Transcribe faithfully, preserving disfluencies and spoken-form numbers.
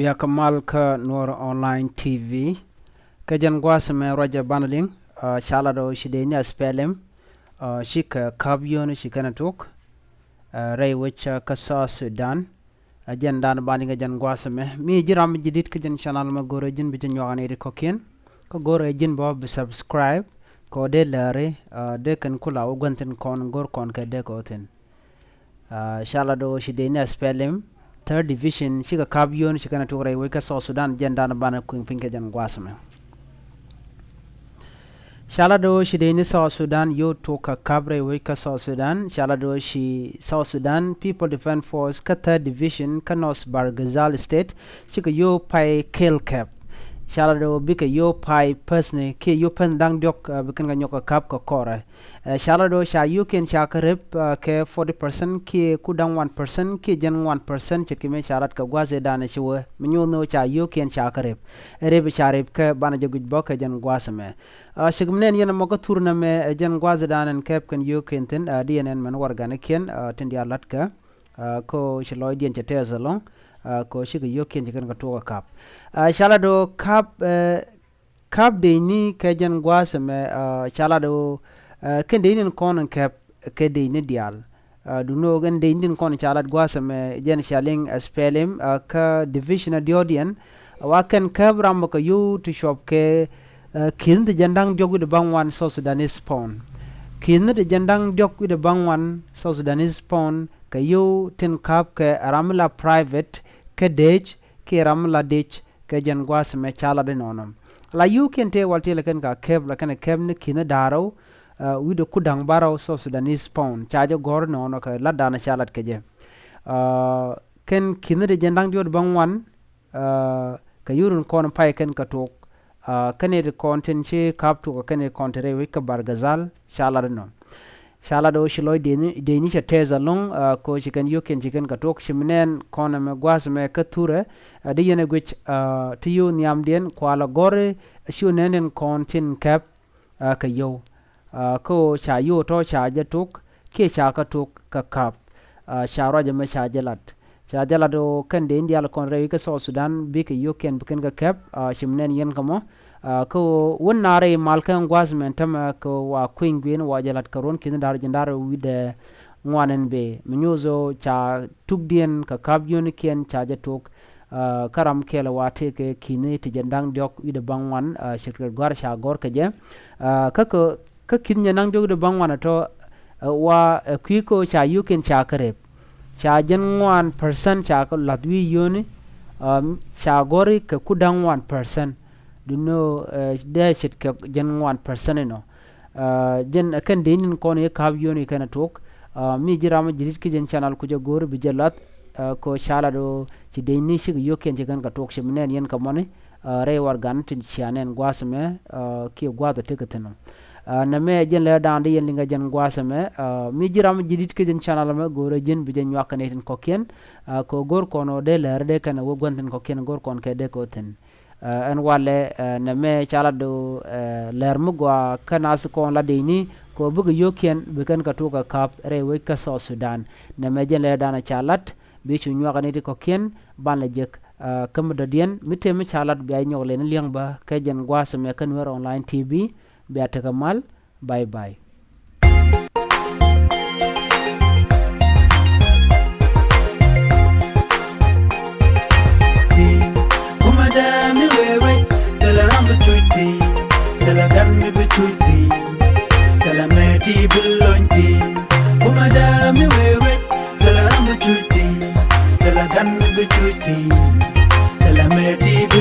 Bia kɛ mal kä Nuɔr Online T V. Kɛ jɛn gua̱a̱th ɛmɛ ruacɛ banɛ liŋ, ah, ca lat ɣöö ci dee ni SPLM, ah, cikɛ ka̱p yio̱o̱ni ci kɛn ɛ tuk, ah, rɛy wec, ah, kä South Sudan. Ah, jɛn dan banɛ liŋ kɛ jɛn gua̱a̱th ɛmɛ. Mi ji̱ ram ji̱ di̱t kä jɛn channel mɛ, go̱rɛ ji̱n bi jɛ nyuak ni ti kɔ̱kiɛn. Kä go̱rɛ ji̱n bä bi subscribe kɛ ɣöö dee lääri, ah, dee kɛn kula wä gua̱n thi̱n kɔn go̱r kɔn kɛ dee kɛ wä thi̱n. Ah, ca lat ɣöö ci dee ni SPLM third division cikɛ ka̱p yio̱o̱ni ci kɛn ɛ tuk rɛy wec kä South Sudan, jɛn dan banɛ kui̱ŋ piny kɛ jɛn gua̱a̱th ɛmɛ. Ca lat ɣöö ci dee ni South Sudan yio̱w tuk kɛ ka̱p rɛy wec kä South Sudan. Ca lat ɣöö ci South Sudan People Defense Force kä third division kä North Bahr el Ghazal State cikɛ yio̱w pay kɛl kɛp. Ca lat ɣöö bikɛ yio̱w pay pɛthni kiɛ yio̱w pɛthni da̱ŋ diɔ̱k, ah, bi kɛn kɛ nyɔk kɛ ka̱p kɛ kɔrɛ. Eh, ca lat ɣöö ca yio̱wkiɛn ca kɛ rep, ah, kɛ forty percent kiɛ ku da̱ŋ one percent kiɛ jɛn one percent ce̱tkɛ mëë ca lat kɛ gua̱a̱th ëëdan ɛ ci wee mi nyuuth ni ɣöö ca yio̱wkiɛn ca kɛ rep. Ɛ rep ca rep kɛ banɛ jɛ guic bä kɛ jɛn gua̱a̱th ɛmɛ. Ah, cik mi nɛn yɛn ɛmɔ kä thur nɛmɛ, eh, jɛn gua̱a̱th ëëdan ɛn kɛp kɛn yio̱wkiɛn thi̱n, ah, di yɛn ɛn mɛn warɛganikiɛn, ah, tin diaal la̱tkɛ, ah, kɛ ɣöö ci lɔcdiɛn cɛ tɛth ɛlɔ̱ŋ, ah, kɛ ɣöö cikɛ yio̱wkiɛn ci kɛn kɛ tuɔɔk ɛ ka̱p. Ah, ca lat ɣöö ka̱p, eh, ka̱p dee ni kɛ jɛn gua̱a̱th ɛmɛ, ah, ca lat ɣöö, ah, kɛn dee ni kɔn in kɛp kɛ dee ni diaal. Ah, duŋni ɣöö kɛn dee ni kɔn ca lat gua̱a̱th ɛmɛ jɛn ca liŋ SPLM, ah, kä division a diɔ̱ɔ̱diɛn. Wa kɛn kɛp ram bä kɛ yio̱w ti cuɔp kɛ, ah, ki̱thni ti jɛn da̱ŋ diɔ̱k wi̱cdɛ ba̱ŋ wan South Sudanese pound. Ki̱thni ti jɛn da̱ŋ diɔ̱k wi̱cdɛ ba̱ŋ wan South Sudanese pound kɛ yio̱w tin ka̱p kɛ ram mi la private kä dec kiɛ ram mi la dec kɛ jɛn gua̱a̱th ɛmɛ ca lat inɔnɔ. La yio̱wkiɛn tëë wal tëë la kɛn ka kɛp, la kɛn kɛp ni ki̱thni da̱ŋ rɛw, ah, wi̱cdɛ ku da̱ŋ bärɔw South Sudanese pound. Ca jɛ gɔ̱r inɔnɔ kɛ lat danɛ ca lat kɛ jɛ. Ah, kɛn ki̱thni ti jɛn da̱ŋ diɔ̱k wi̱cdɛ ba̱ŋ wan, ah, kɛ yio̱w rin kɔn pay kɛn kɛ tuk. Ah, kɛn iti kɔn tin ci ka̱p tuk, kɛn iti kɔn ti rɛy wec kä Bahr el Ghazal ca lat inɔ. Ca lat ɣöö ci lɔc dee ni, dee ni cɛ tɛth ɛlɔ̱ŋ, ah, kɛ ɣöö ci kɛn yio̱wkiɛn ci kɛn kɛ tuk. Ci mi nɛn kɔn ɛmɛ gua̱a̱th ɛmɛ kä thurɛ, ah, di yɛn ɛ guic, ah, ti yio̱w nhiamdiɛn kua la gɔ̱ri, ah, ci ɣöö nɛn tin kɔn tin kɛp, ah, kɛ yio̱w. Ah, kɛ ɣöö ca yio̱w tɔ̱ ca jɛ tuk kiɛ ca kɛ tuk kɛ ka̱p. Ah, ca ruac ɛmɛ ca jɛ lat. Ca jɛ lat ɣöö kɛn dee ni diaal kɔn rɛy kä South Sudan bikɛ yio̱wkiɛn bi kɛn kɛ kɛp, ah, ci mi nɛn yɛn kɛ mɔ. Ah, kɛ ɣöö wän na rɛy mal kɛ gua̱a̱th mɛn tämɛ kɛ ɣöö wa kui̱ny gui̱n wa jɛ lat kɛ ruɔ̱n ki̱thni da̱ŋ rɛw jiɛn da̱ŋ rɛw wi̱cdɛ ŋuan ɛn bëë. Mi nyuuth ɣöö ca tukdiɛn kɛ ka̱p yio̱wnikiɛn ca jɛ tuk. Ah, kä ram kɛl wa tëëkɛ ki̱thni ti jɛn da̱ŋ diɔ̱k wi̱cdɛ ba̱ŋ wan, ah, ce̱tkɛ gua̱a̱th ca gɔ̱r kɛ jɛ. Ah, kä kɛ kä ki̱thni jɛn da̱ŋ diɔ̱k wi̱cdɛ ba̱ŋ wan ɛ tɔ̱, eh, wa, eh, kui̱ kä ɣöö ca yio̱wkiɛn ca kɛ rep. Ca jɛn ŋuan percent ca kɛ la̱th wi̱i̱ yio̱wni, ah, ca gɔ̱ri kɛ ku da̱ŋ ŋuan percent. Duŋni ɣöö, eh, dee ce̱tkɛ jɛn ŋuan percent inɔ. Ah, jɛn, eh, kɛn dee ni kɔn i̱ ka̱p yio̱wni kɛn ɛ tuk. Ah, mi ji̱ ram ji̱ di̱t kä jɛn channel ku jɛ go̱o̱ri bi jɛ la̱th, ah, kɛ ɣöö ca lat ɣöö ci dee ni cikɛ yio̱wkiɛn ci kɛn kɛ tuk, ci mi nɛn yɛn kɛ mɔni. Ah, rɛy warɛgan tin cia nɛn gua̱a̱th ɛmɛ, ah, kiɛ gua̱a̱th ɛ tekɛ thi̱n ɔ. Ah, nɛmɛ jɛn lɛr da̱a̱n di yɛn liŋ kɛ jɛn gua̱a̱th ɛmɛ, ah, mi ji̱ ram ji̱ di̱t kä jɛn channel ɛmɛ go̱o̱rɛ ji̱n bi jɛ nyuak kɛ nɛy tin kɔ̱kiɛn, ah, kɛ ɣöö go̱o̱r kɔn ɣöö dee lɛr dee kɛn ɛ wä gua̱n thi̱n kɔ̱kiɛn go̱o̱r kɔn kɛ dee kɛ wä thi̱n. Ah, ɛn walɛ, ah, nɛmɛ ca lat ɣöö, ah, lɛr mi gɔaa kä nath kɔn la dee ni kɛ ɣöö bikɛ yio̱wkiɛn bi kɛn kɛ tuk kɛ ka̱p rɛy wec kä South Sudan. Nɛmɛ jɛn lɛr da̱a̱n ca lat, bi cu nyuak kɛ nɛy tin kɔ̱kiɛn, banɛ lɛ jek, ah, kä mi dɔ̱diɛn, mi tëë mi ca lat bia nyɔk lɛn liɛŋ bä kɛ jɛn gua̱a̱th ɛmɛ kä Nuer Online T V, bia tekɛ mal, bye bye. Kuma dee mi wee wec, thilɛ ram bi cuc thi̱n, thilɛ gan mi bi cuc thi̱n, thilɛ mëë ti bi lony thi̱n. Kuma dee mi wee wec, thilɛ ram bi cuc thi̱n, thilɛ gan mi bi cuc thi̱n, thilɛ mëë ti bi